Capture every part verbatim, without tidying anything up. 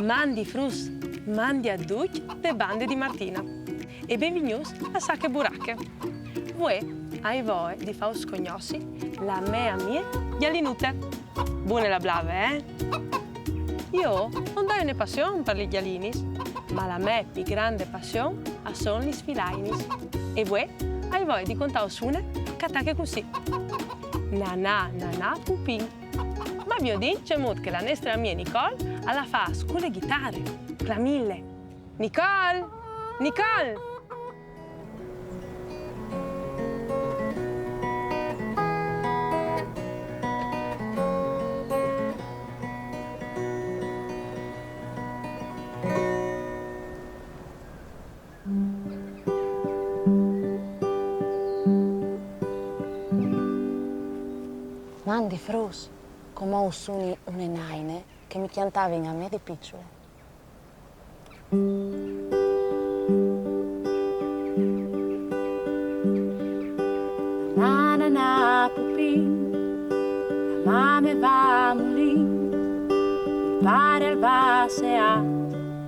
Mandi fruts, mandi a ducc de bande di Martina e benvignùs a Sache Burache. Vuê ai voe di fàus cognossi la mè amie gialinute. Bune la blave, eh? Ió öi öna passion per lis gialinis, ma la mè pì grande passion a son lis filainis. E vuê ai voe di contàus une che a tache cussì. Nanà, nanà, pupin. Ma viodìn cemut che la nestre amie Nicole a la fàs cun le ghitare. Clamìnle. Nicole! Nicole! Mandi fruts, cumò us suni une naine che mi cjantavin a mè di piçule. Na, na, na, pupin, la mame va a mulin, il pare al va a seà,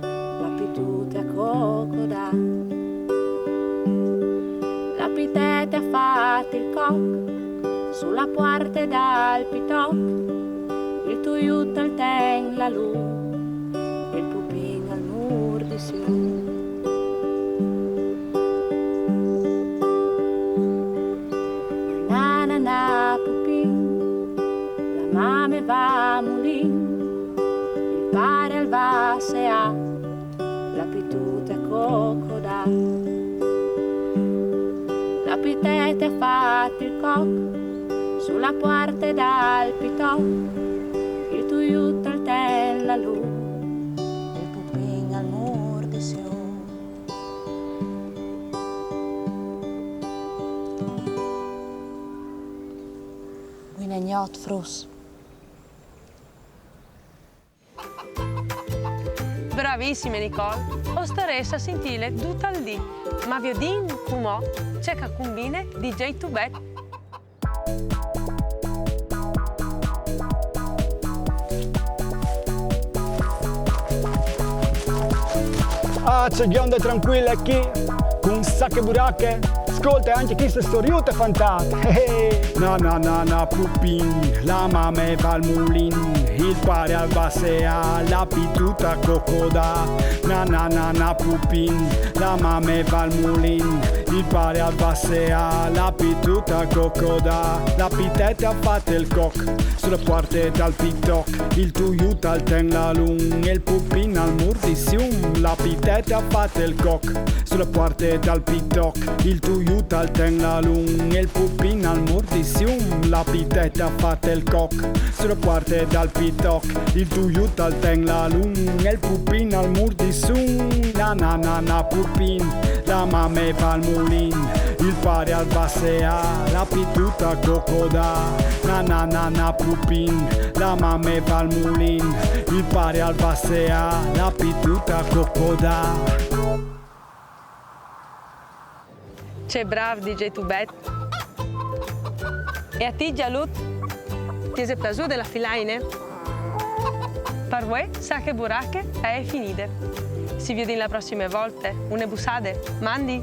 la pitute a cocodà. La pitete ha fat il coc, su la puarte dal pitoc, il tuiut al ten la lum, il pupin al murdi sü. Na, na, na, pupin, la mame va a mulin, il pare al va a seà, la pitute a cocodà. La pitete ha fat il coc, su la puarte dal pitoc, il tuiut al ten la lum, il pupin al murdi sü. Buine gnot, fruts. Bravissime, Nicole. O starès a sentìle dut al dì. Ma viodìn cumò ce che a cumbine di J due Bet. Ah, ce gionde tranquile chì, cun Sache Burache. Scolta, anche chì se storiute fantate. Eh, eh. Na, na, na, na, pupin, la mame va al mulin, il pare al va a seà, la pitute a cocodà. Na, na, na, na, pupin, la mame va al mulin, il pare al va a seà, la pitute a cocodà. La pitete ha fat el coc, su la puarte dal pitoc, il tuiut al ten la lum, il pupin al murdi sü. La pitete ha fat el coc, su la puarte dal pitoc, il tuiut al ten la lum, il pupin al murdi sü. La pitete ha fat el coc, su la puarte dal pitoc, il tuiut al ten la lum, il pupin al murdi sü. Na, na, na, na, pupin, la mame va al mulin, il pare al va a seà, la pitute a cocodà. Na, na, na, na, pupin, la mame va al mulin, il pare al va a seà, la pitute a cocodà. Ce bravo, DJ Tubet. E a ti, Gialut? Ti è piasude la filaine? Par vuê, Sache Burache, a è finide. Si viodìn la prossime volte. Une bussade. Mandi!